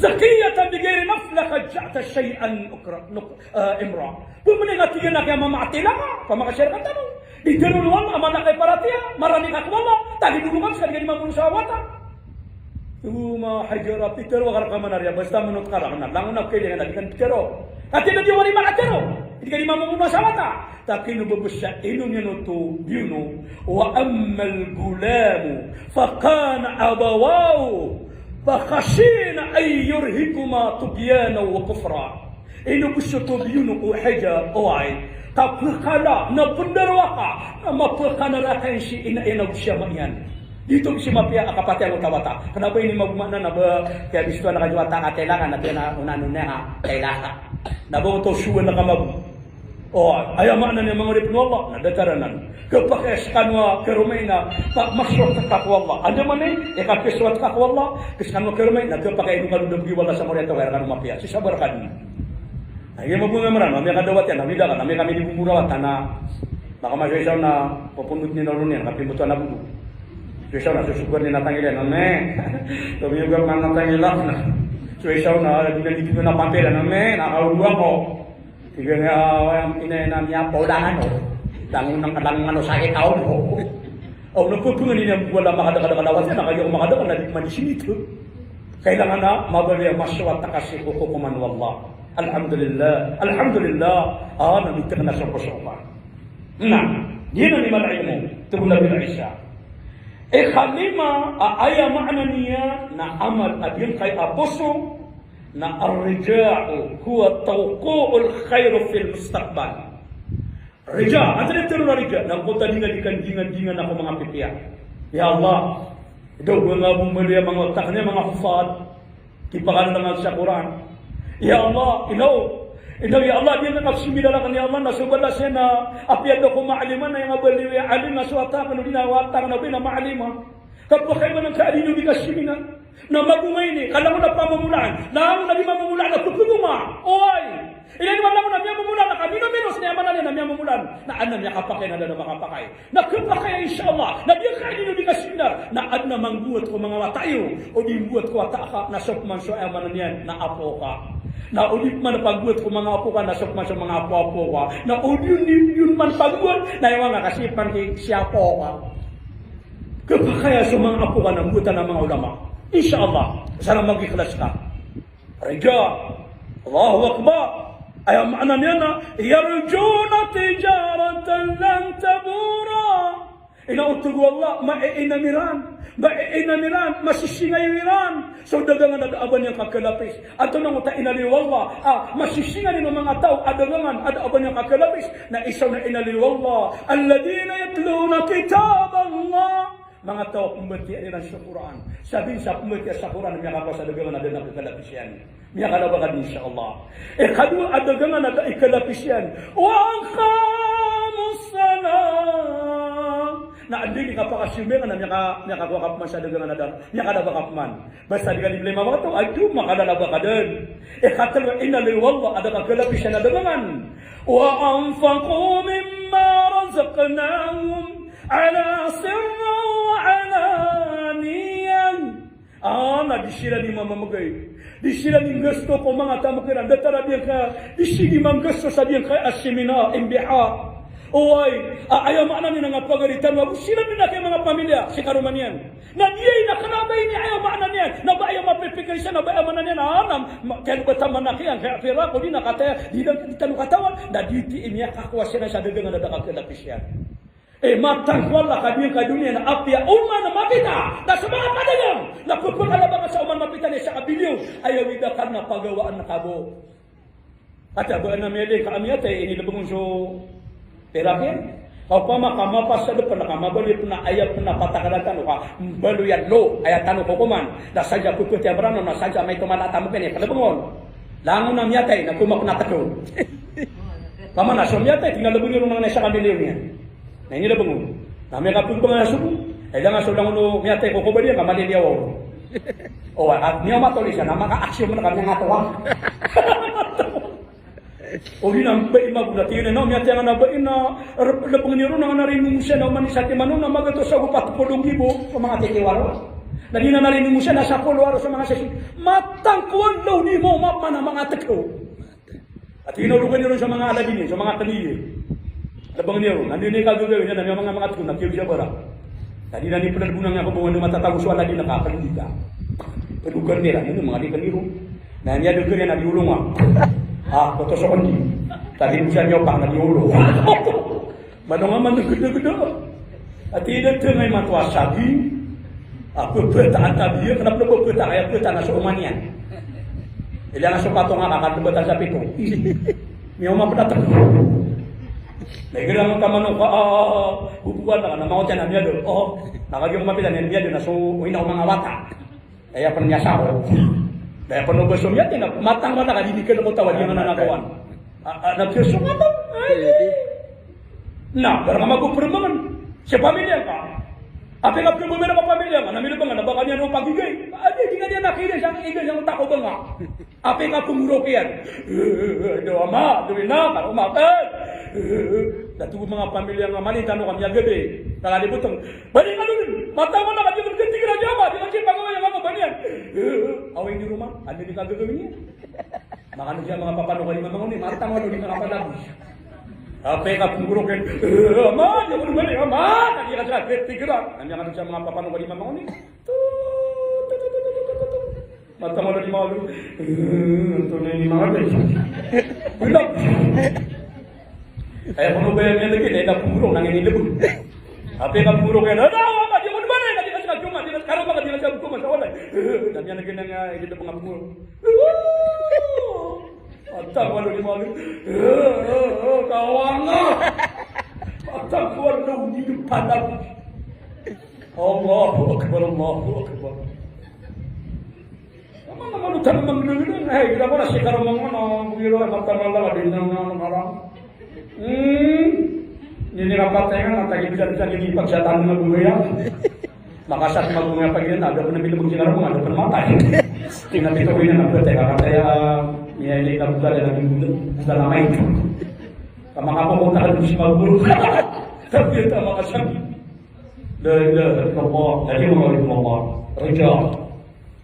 zakiyyatan bighayri nafsin laqad ji'ta shay'an nukra, nuk-, eh, imra." Pamana nga tig iyan a kiyamamaatay la ka, pamakasiyar ka tano. Di daro o Allah a mala ka i paratiyaya, marani ka ko Allah, tagi dolo ka, ska di ka di mamono sa wata. Uma Hajar, a pitero ka rka man a riya, basta manot ka rakn a langon a kailangan a di ka pitero. Ati na di wari makatero, di ka di mamono sa wata. Takino ba basta ino niyan oto biyono, wa ammal ghulamu, fa kana abawahu, fa khashina an yurhiqahuma tughyanan wa kufra. Ino bo so tobiyono o Hajar, oway, ka pkala, na pndaro aka, na mapkanaraka iyan si ina iyan ago si ama iyan. Di oto bo si mapiya a kapatay angkoto a wata. Kna ba ini mago maana na ba kiyabistowan ka so wata ka tilaka, na piya na onaan on iyan ka tilaka. Na ba oto so wata ka mago. Oway, aya maana niyan manga oripn o Allah, na datar anan. Khapakay a skano a karomay na, pa, masowat ka ko Allah. Andamanaya i kapasowat ka ko Allah, ka skano a karomay na khapakay a ino ka do da bgi o Allah sa moriyataw ka, rkano mapiya. Sii sa barakad. Na iya mabonga Meranaw, na miyakadawat iyan, na mida ka, na miyakami di bubura wata na, maka masoy saw na, popondot niyan a ron iyan, kapimbotowan a bodo. Soy saw na, sosogar niyan a tangila iyan, na me. Tomiyoga man a tangila, na. Soy saw na, di na di na pampila, na me, na kaodo ako. Tig iyan a, ina, ina niyan, paolangan o. Langon, langon ano sakit ako. O, na pphangnin iyan bo a makadakadakl a wata, na kagiya ko makadakl na di man isinit. Kailangan na mabaloy a masowat ka sii ko kokoman o Allah. Alhamdulillah, alhamdulillah. A, na mitekna so poso ka. Na, giyanan i mala a ilmo, tig o Nabi Isa. Ikalima a aya maana niyan na amal a giyangkai a poso, na ar-raja'u huwa tawqu'ul khairi fil mustaqbal. Raja, antaa i tharoon a raja? Na giyangkoto a di nga di kandingandingan ko manga pipiya. Ya Allah, daw ba nga bo maliya manga wata akn a manga huffaz, kipakalalangan sa Qur'an. Ya Allah, ino, ino, ya Allah, di nga kapsimidar akn, ya Allah, na so balas iyan na apiya da ako maalima, na aya nga baliyo i alim na so wata akn, odi na wata akn na ba ina maalima. Kapakay man angka a di niyo di kasiminar. Na magonga ini, ka langon a pamamolaan. Langon a di mamomolaan, na pphangoma. Oway. Ilay niyo man langon a miyamomolaan, na ka mino-minos na aya maana niyan na miyamomolaan. Na adn a miyakapakay, na adn a makapakay. Na khapakay a, insha Allah, na di ka di niyo di kasiminar. Na adn a manggowat ko manga wata iyo. O di nggowat ko wata ka, na so pman so aya maana niyan na apo ka. Na o di pman panggowat ko manga apo ka, na so pman so manga apo-apo ka. Na o di on, di on man panggowat, na aya manga ka sii pman ki, si apo ka. Khapakay a so manga apo ka na nggowatan a manga ulama. Insha Allah, sa na mag-ikhlas ka. Raja. Allahu Akbar. Aya maana niyan na, yarjuna tijaratan lan tabura. Ino, tig o Allah, maiinam iran. Maiinam iran, masisingayo iran so dagangan a da a ba niyan kakalapis. Antonaa oto a inaloy o Allah a masisingayo o manga taw a dagangan a da a ba niyan kakalapis? Na isa on a inaloy o Allah, alladhina yatluna kitaballah. Manga taw a pmbatiyaan iran so Qur'an. Sabin sa pmbatiya sa Qur'an, miyakakowa sa dagangan a da niyan kakalapis iyan. Miyakalabakad, insha Allah. Ikadowa a dagangan a da i kalapis iyan, wa aqamus salah. Na anda i kapakasimba iyan na miyaka-, miyakakowa ka pman sa dagangan a da, miyakalabakad pman. Basta di ka di bli mawata, ado, makalalabakad dn. Ikatlo a inaloy o Allah a da kakalapis iyan a dagangan, wa anfaqu mimma razaqnahum ala sirrin wa alaniyah. A na di siran i mamamagay. Di siran i nggasto ko manga tamok iran. Datar a di ngka, di sigi manggasto sa di ngka a seminar, M B A. Oway, a, aya maana niyan a pagari tano a bo siran dn a kay manga pamilya, si karoma niyan. Na di aya na kna ba ini aya maana niyan, na ba aya mapipikir iyan, na ba aya maana niyan, a, na, ma, kaya ba taman a kiyang kaya pira ko di na kataya, di na, di tano katawan, na di ti ini a kakowa siran sa dagangan a da ka kalapis iyan. E, matang ko Allah ka di ngka doniya na apiya oman a mapita, na so manga padagang, na pphakalabangan sa oman a mapita na isa ka bilyon, aya wida ka na pagawaan ka bo. Kata ba na miyada ka a miyatay, inilbng on so pirak iyan. Ka opama ka mapasad pn ka mabaloy pn a aya pn a patakada tano ka mbaloy a lo, aya tano kokoman. Na sadn sa pphatiya mrano, na sadn sa maito mala a tamok iyan, inilbng on. Langon a miyatay, na koma pn a tdo. Opama na so miyatay, tig iyan a lbngi ron na isa ka milyon iyan. Na inilbng on. Na miyakapmbngan a sogo. Aya nga so langon o miyatay ko kobad iyan ka maliliyawaw. O, a, niyo matol isa na maka-aksyon mo na kami nga tawa. O di na ba ima guna tig iyan na miyatay nga na ba ina, lbngi ron na nga na rinong siya na oman isa timan on na magatos ago pat polo nggibo ko manga titiwaro. Na di na na rinong siya na sapolo aro sa manga sasi. Matang ko Allah di mo mapman a manga tdo. Ati na ologan iron sa manga aladin, sa manga kaniye. Lbngan iron, anda ini kagagawin iyan, na manga, manga tdo na kiyaw sa bara. Tadi na ini pnlbngan iyan ko bo, anda matatago so aladin na kakagita. Pndogan iran, ini manga di kaniron. Na ini ada gari na di olonga. A, koto so kondi. Tadi bisa niyo pa na di olo. Manong a manggdagda. Ati da tengay mato a sabi. A, pphata a tabi, kna pn pphata, aya pphata na so oman iyan. Ilaya nga so pato nga ka, ka pphata sa pito. Miyaoma pn a tdo. Na igira nga ka manong ka, a, bubugan na, na mangotiyan a miyada. O, na kagiya ko mapita niyan miyada na so, o ina o manga wata. Aya pn miyasaro. Aya pn o ba so miyatay na matang wata ka di di kn ko tawa di nga na nakawan. A, a, na kiyo so mata. Ay. Na, barang ka mago prmbngan. Sa pamilya ka. Apiya ka prmbngan a pamilya ka, na milbngan, na ba ka niyan o pagigay. A, di, di nga niyan na kaiday sa, kaiday sa, tako ba nga. Apiya ka pngorok iyan. Do ama, do ina, karo matan. Dato manga pamilya nga mali tano ka miyagadi. Kala di botong. Bali ka dun, matang wata ka di kn tig iran a ama, di ka tig iran a ama, bali iyan. Away di roma, anda di kagagawin iyan. Makano siya manga papa no kadi mama ngoni, matang wata di ka kapalabi. Apiya ka pngorok iyan, ama, di ako dun bali, ama, kadi ka tig iran. Anda makano siya manga papa no kadi mama ngoni. Matang wata di mama ngoni. Antonaa ini manga bes. Bilak. Aya kono ba iyan lagi, na ina pngorok na ngini lebon. Apiya ka pngorok iyan, "Ada, awa ka, di ako dun bali, kadi ka tig iran a ama, di ka, karo mama ka, di ka tig iran a ama, sa wala." Damiyan lagi na nga, ina pngorok. Matang wata di mama ngoni. Kawanga. Matang wata di depan aku. Allahu Akbar, Allahu Akbar. Manga manga lutan mangdagdag, ay, gila ko na si karo manga na, bugiro, ay, matang wata di na, na, na, na. Hmm. Ini rapat tayo nga, tagi bisa-bisa gini pagsatan na buhay. Makasat magunga pa gina, ada pun na pinabang si karo manga, ada pun matay. Tingnan dito ko yun, ang pwede, kakataya, niya, ini, kabuta, dan, buta, buta na may. Kamakapapunta ka dun sa mga guro. Tapi ito, makasabi. La ilaha illallah. Jadi, mga Allah. Raja.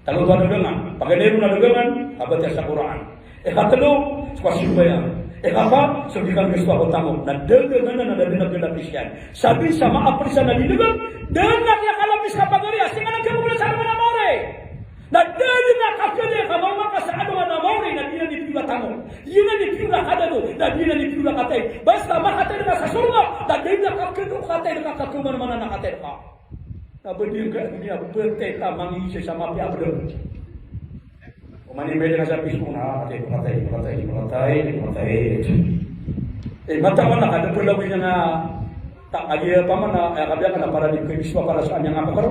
Talo ba dagangan? Paganay ron a dagangan, kabatiya sa Qur'an. Ikatlo, so kasambayang. Ikapat, so di kanggastoa ko tamok. Na dagangan na, na da dn a kalapis iyan. Sabi sa maapl sa na di dagang, da dn a kiyakalapis ka pagari, a singa na kiyamoglad sa alongan a maori. Na da dn a kakadn ka maoma ka sa alongan a maori, na di na di piyola tamok. Di na di piyola kadado, na di na di piyola katay. Basta makatay ka sa sorga, na da dn a kakadn ka katay ka, kakadn ka man a katay ka. Na ba di ngka niyan ptay ka mangiisa sa mapiya a bdng. Oman i mailay ka sa Facebook na, katay, katay, katay, katay, katay. E, matang wata ka da pn lagid iyan a, ta, agi, opama na, e, kabiya ka na para di ko ibiswa para sa amiyang a pagaro.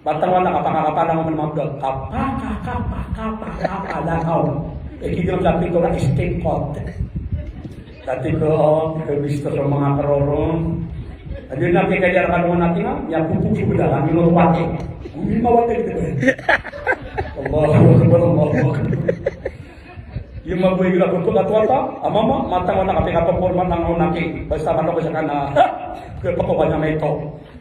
Matang wata ka pakakapalang man mabdag. Kapaka, kapaka, kapaka, kapaka, kapaka. E, kigil sa pito na stingkot. Dati ko, o, kabisto so manga karoron. Adi na kikaya ka naman natin, ha? Ya, pupuk so bida, kami mo wati. Hindi mawati dito. Allahu Akbar, Allahu Akbar. Yung mabuhay ka, pupuk at wata, a mama, matang wata ka, pikapaporma ng unaki. Basta manok sa kana. Kaya pa ko ba niya may ito?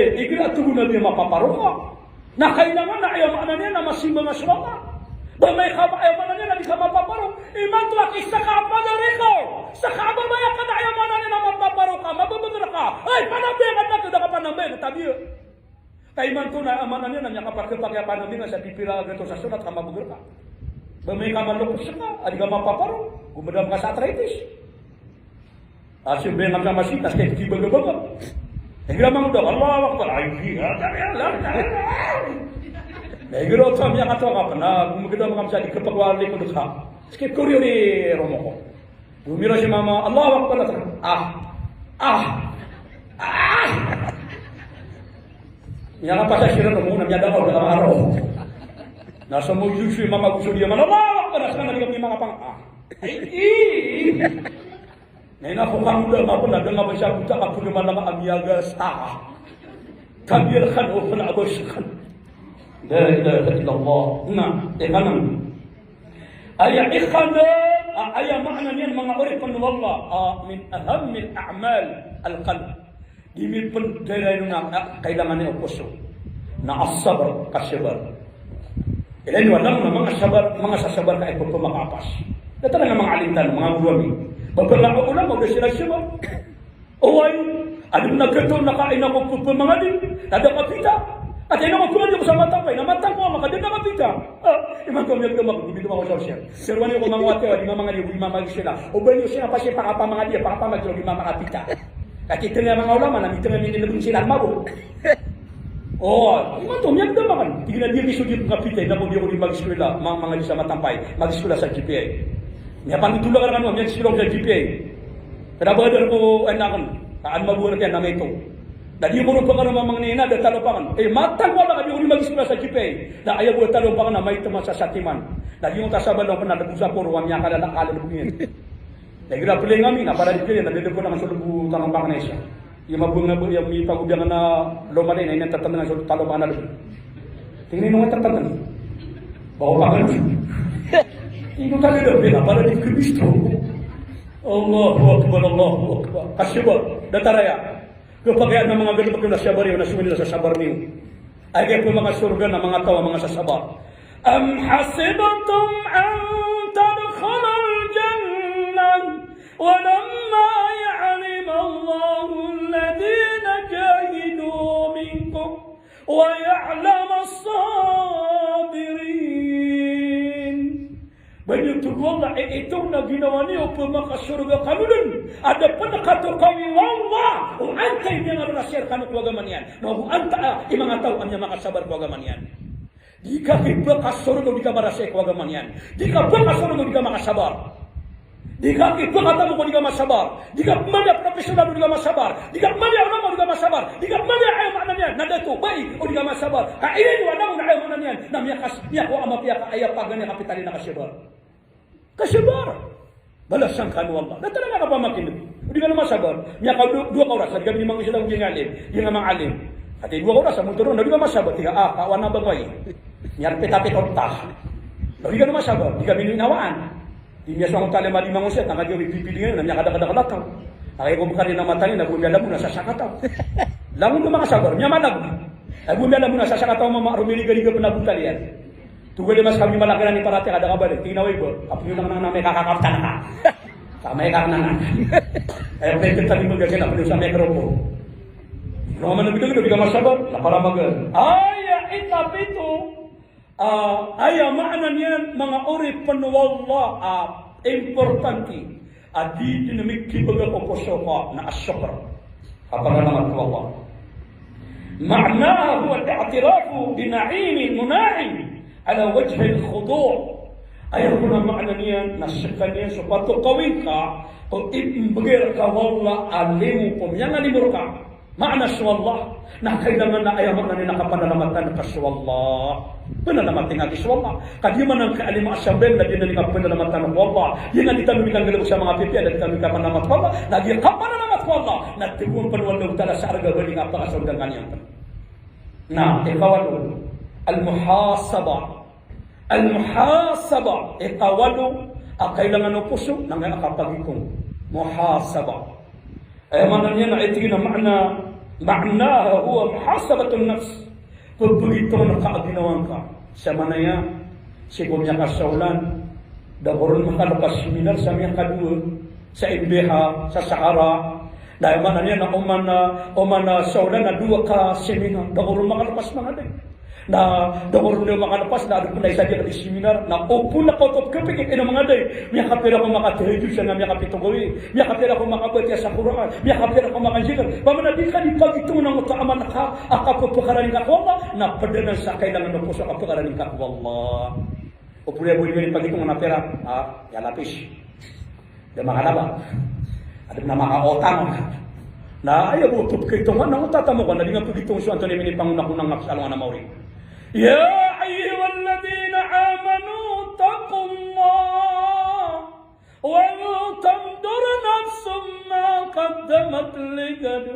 Eh, igira togon a di mapaparo ka. Na kailangan na aya maana niyan na masimba nga so Allah. Ba amay ka, aya maana niyan na di ka mapaparo. Imanto a ki saka a padari ka, saka a babaya ka na aya maana niyan na mapaparo ka, mababagr ka. Ay, panambayang ka, da ka panambayang, tabiya. Ka imanto na aya maana niyan na miyakapakay a panambayang sa pipira a gatos a sonat ka mabagr ka. Ba amay ka malokos ka a di ka mapaparo, gomadaw ka sa arthritis. A simba nga sa masjid, na sii ki bagabaga. Igira mangoda, Allahu Akbar. Ay, di, ah, tari, ah, tari, tari. Na igira oto a miyakatowa ka pn, na gomagadaw ka sa di kapakawali ko dka. Sii ki koriyori romoko. Gomira si mama, Allahu Akbar. Ah. Ah. Miyakapasa siran romo, na miyadakaw, dakaro. Na so mo yusu mama ko so diya man, Allahu Akbar. Sa na di ka miyakapang. Ah. Ay, i. Na ina ko kangoda nga pn, na da nga ba siya buta ka pn malaka a miyaga sa. Kabir kan o pn abos kan. La ilaha illallah. Na, e kanan. Aya ikhan, a, aya maana niyan manga oripn o Allah, a, min ahammil a'mal al-qalb. Di mi pn darayon a, a, kailangan iyan o poso. Na as-sabr, kasabar. Ilay niyo a langon a manga sabar, manga sasabar ka aya pphmakapas. Datar a manga alim tano, manga goro ami. Ba manga ulama o da siran sabar. Oway, adn a gto na ka ina ko pphamangadi, na da ka pita. Ati ina ko phamangadi ko sa matampay, na matang ko ama ka da ka pita. Ah, imanto miyagdam ako, gomidam ako sa siya. Sir, wani ko manga wati, wani manga di, wani manga gisela. O ba niyo siya pasi pakapamangadi, pakapamangadi, wani manga pita. Ka titngay a manga ulama na mitngay a minilbn sii ran mabo. O, imanto miyagdam akn. Tig iyan a di ako di kapita, na ko di ako di mag-eskwela, ma-, mangadi sa matampay, mag-eskwela sa G P I. Miyapanothol akn rkano a miyag-eskwela ako sa G P I. Kna ba adn ko, eh, anak akn, ka an mabo akn iyan na maito. Na di ako ron pakano mamangni na da talo pakn. Eh, matang ko a ka di ako di mag-eskwela sa G P I. Na aya bo talo pakn na maito man sa satiman. Na di ako tasabal akn pn na da bo sa poro a miyakalala-kalala bo iyan. Na igira play ngami, na para di play, na dede ko na so lbo tano pakn isa. Iya mabunga bo, iya mipagobiyan na lomali, na ina tatandang so talo pakn a lbo. Tingin mo tatandang. Bawa pakn. Ino talo do, na para di Kristo. Allahu Akbar, Allahu Akbar. Kasabar, datar aya. Kapakay a manga galbk na sabar iyo, na sumilila sa sabar niyo. Aya pmakasorga na manga taw a manga sasabar. Am hasibtum an tadkhulul jannah wa lamma ya'lamallahu alladhina jahadu minkum wa ya'lamas sabirin. Ba niyo tig o Allah, e, ito na ginawa niyo pmakasorga kano dn a da pn katokawi o Allah o antai miyangararasay rkano ko agama niyan, na go antaa i manga taw a miyamakasabar ko agama niyan. Di ka kipkasorga o di ka marasay ko agama niyan. Di ka pkasorga o di ka makasabar. Di ka kipkatamok o di ka masabar. Di ka pmbaloy a professional o di ka masabar. Di ka pmbaloy a ulama o di ka masabar. Di ka pmbaloy a, aya maana niyan na dato, bai, o di ka masabar. Ka aya niyo a langon a, aya maana niyan na miyakas-, miyakowa a mapiya ka aya paganay a kapital iyan na kasabar. Kasabar. Balasan kano o Allah. Datar a miyakapamakin'g. O di kano masabar. Miyakadowa, dowa ka oras. Di kano mangosila o di nga alim. Di nga manga alim. Ati dowa ka oras, a motor on, o di ka masabar. Tig ka, ah, kawan a ba ko ay. Miyarpit-apit o ta. O di kano masabar. Di kano inawaan. Di miyasong o talim a di mangosila, tangka di o pipidingan, na miyakadakadakl a taw. Akay ko bkari na matani, na bo miyalamon a sasakataw. Langon ko makasabar, miyamalag. Ay bo miyalamon a sasakataw, mama, romiriga-riga pn a botal iyan. Togal i mas kami malaki na ni parati kada kabalik. Tig na way ba. Kapiyo na nang na may kakakaptan ka. Sa may kaknangan. Ay, may kita di magagana, pwede sa may kropo. Roman na bigyan, di ka masabar, na para magal. Aya ikapito, ah, aya maana niyan, manga oripn o Allah, ah, importante. A di dn mikibagak o poso ka na as-shukr. Kapaganamat ko Allah. Ma'naha huwa al-i'tirafu bi na'imil mun'im ala wajhil khudu'. Aya kon a maana niyan na skaniyan so patokawi ngka ko imbgay rka o Allah a limo ko miyangalimo rka. Maana so Allah, na kailangan a aya maana niyan na kapanalamatan ka so Allah. Panalamati ngka so Allah. Ka di man angkai a lima a siyambay na di na niyan kapanalamatan ko Allah. Giyanan i di tano mikanggalaw sa manga pipiya, na di tano kapanalamatan ko Allah. Na di kapanalamat ko Allah na tigoan pn o Allahu Ta'ala sa arga bali ngka pakasaodan ka niyan. Na ikawalo, al-muhasabah. Al-muhasabah, ikawalo a kailangan o poso na aya kapagitong. Muhasabah. Aya maana niyan na aya tig iyan a maana, ma'naha huwa muhasabatun nafs. Pphagitong ka a ginawa ngka. Sa maana aya, sii ko miyakasaolan, da ko ron makalpas seminar sa miyakadowa, sa M B H, sa Sahara. Na aya maana niyan na oman, oman saolan na dowa ka seminar, da ko ron makalpas mangaday. Na da ko ron makalpas na adn pn a isa di seminar, na opama na kaoto pkhapikir, ino mangaday, miyakapira ko makatahajjud sa na miyakapito gawii, miyakapira ko makabatiya sa Qur'an, miyakapira ko makazikr. Pamana di ka di pagitong angkoto a amal ka a kapphakaraningka ko Allah, na pd anan sa kailangan o poso a kapphakaraningka ko Allah. O puriya bo di pagitong na pira, ah, aya lapis. Da makalaba. Adn a makaotang. Na aya bo pagitong na oto a tamokan na di nga pagitong so antonaa i minipangonakona ngka sa alongan a maori. Ya ayyuhalladhina amanu ittaqullah wal tanzur nafsum ma qaddamat lighad.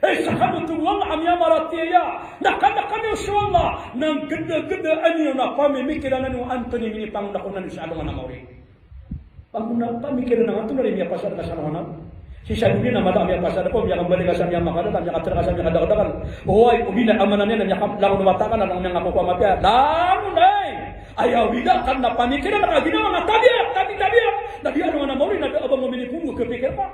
Hay sakano, tig o Allah, a miyamaratiyaya, na kna kaniyo so Allah na nggdagdaa niyo na pamimikiran aniyo antonaa i minipangonakona niyo sa alongan a maori. Pamona, pamikiran angka antonaa i miyapasad ka sa alongan a maori. Sii sa doniya na mala a miyapasad ka, miyakambali ka sa miyamakalala, miyakatr ka sa miyakadakldakl. Oway, o di na aya maana niyan na miyakalangon o wata ka na langon iyan a miyakakowa a mapiya. Langon, hay! Aya wida ka na pamikiran ka a ginawa ngka a tabiya, tabi-, tabiya. Na di alongan a maori na da a ba ngka miniporo a kapikir ka.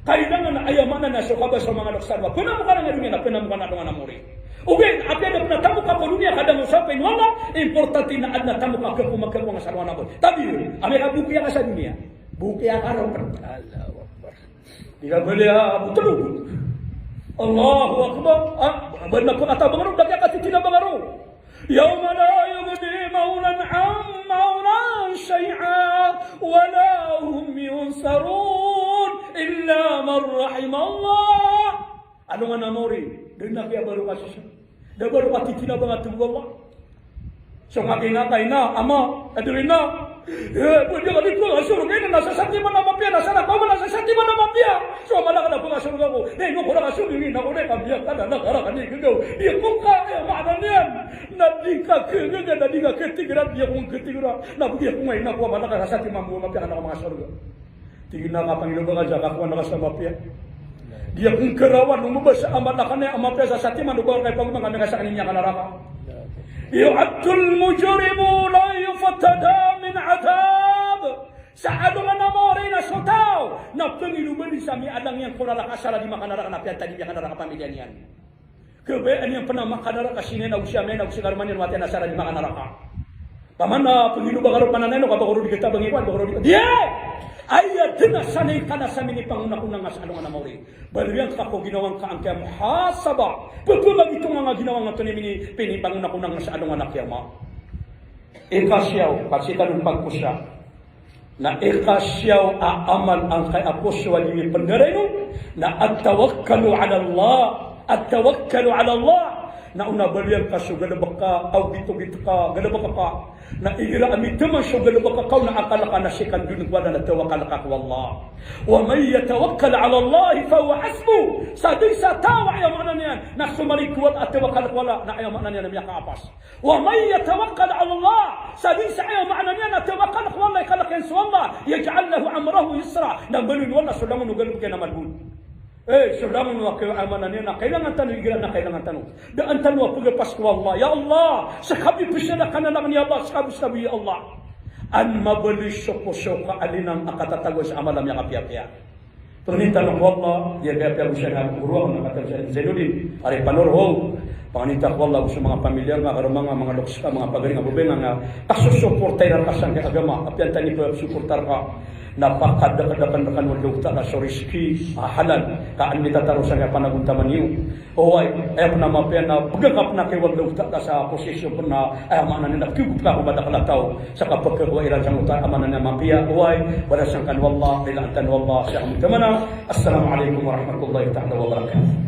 Kailangan a aya maana niyan so kabasa o manga loks a doniya. Pnamokan angka doniya na pnamokan angka alongan a maori. Ogaid na apiya da pn a tamoka ko doniya ka da ngka osapn o Allah, importante na adn a tamoka ka ko makakowa ngka sa alongan a maori. Tabiya, amay ka bokiya ka sa doniya. Bokiya ka roo. Allahu Akbar. Di ka bali a botol. Allahu Akbar. Ah, ba na pkataw bangaro, da kiya katitina bangaro. Yawma la yughni mawlan an mawlan shay'a wa la hum yunsarun illa man rahimallah. Alongan a maori, da na kiya baro ka sisa. Da baro ka titina bangaro, tig o Allah. So ngka kina ka ina, ama, adn a ina. Eh, bo di ka di ko sorga ina na sasatiman a mapiya, na sarat o ama na sasatiman a mapiya. So ama na ka na pkasorga ko. Na ino ko na kasorga ina ko na kabiya ka na na karakani gagaw. Di ko ka, aya maana niyan na di ka kagaga, na di ka katigra, di ako katigra. Na bo di ako nga ina ko ama na ka sasatiman bo a mapiya ka na ka makasorga. Tig iyan a kapangilobang ka sa kakowa na ka sa mapiya. Di ako ngkarawan o mabasa a amal akn a mapiya sa satiman o ba ka ipagomang ka miyakasakn i miyakanaraka. Yu'addul mujrimu la yuftada min adhab. Sa alongan a maori na so taw na pangilobang sa miyaadang iyan ko naraka sa di makanaraka na piyantad i miyakanaraka pamiliya niyan. Kabayaan iyan pn a makanaraka sii niyan ago si ama niyan ago si karoma niyan, wata iyan a sa di makanaraka. Pamana pangilobang ka roo, pamana na ino ka ba ko roo di katabangi ko, ba ko roo di ka. Di! Aya dn a sanay ka na sa minipangonakona ngka sa alongan a maori. Baloy angka ko ginawa ngka angkaya muhasabah. Pphagitong angka ginawa ngka antonaa i mini-, pinipangonakona ngka sa alongan a kiyama. Ikasiyaw, ka sii tano pagkosa. Na ikasiyaw a amal angkaya poso a di mi pndaraynon, na at-tawakkalu ala Allah, at-tawakkalu ala Allah. Na o na baloy angka so galbk ka, kawgitogit ka, galbk ka. Na igira a mitaman so galbk ka, o na akal ka na sii kandon ko Allah na tawakal ka ko Allah. Wa man yatawakkal ala Allah fahuwa hasbuh. Sadn sa taw a aya maana niyan na somarig ko Allah a tawakal ko Allah, na aya maana niyan na miyakaapas. Wa man yatawakkal ala Allah, sadn sa aya maana niyan na tawakal ko Allah, ikalk iyan so Allah, yaj'al lahu amrahu yusra, na mbaloyn o Allah so langon o galbk iyan a malbod. Eh, so langon o, aya maana niyan na kailangan tano, igira na kailangan tano. Daan tano a pgapas ko Allah, ya Allah, ska bi pzalakan a langon, ya Allah, ska bi, ska bi, ya Allah. An mabaloy so poso ka a linang a katatagoan sa amal a miyakapiyapiya. Pangnin tano ko Allah, di a piyapiya bo siya na goro akn a katatagoan sa Zainuddin, ari Panor ho. Pangnin ta ko Allah ago so manga pamilya nga, karoma nga, manga loks ka, manga pagari nga, babay nga, nga kasosoporta iran ka sangkai a agama, apiya antaa i psoporta rka. Na pakadakdakan rkano o Allah Ta'ala so rizki a halal, ka an mitataro sangkai a panagontaman iyo. Oway, aya pn a mapiya na pgaka pn a kay o Allah Ta'ala sa posisyon pn a, aya maana niyan na pkigop ka ko madakl a taw sa kapkhakowa iran sangkoto a aya maana niyan a mapiya. Oway, balasan kano o Allah, rilaan tano o Allah, sa kamoto a maana. Assalamu alaikum warahmatullahi ta'ala wabarakatuh.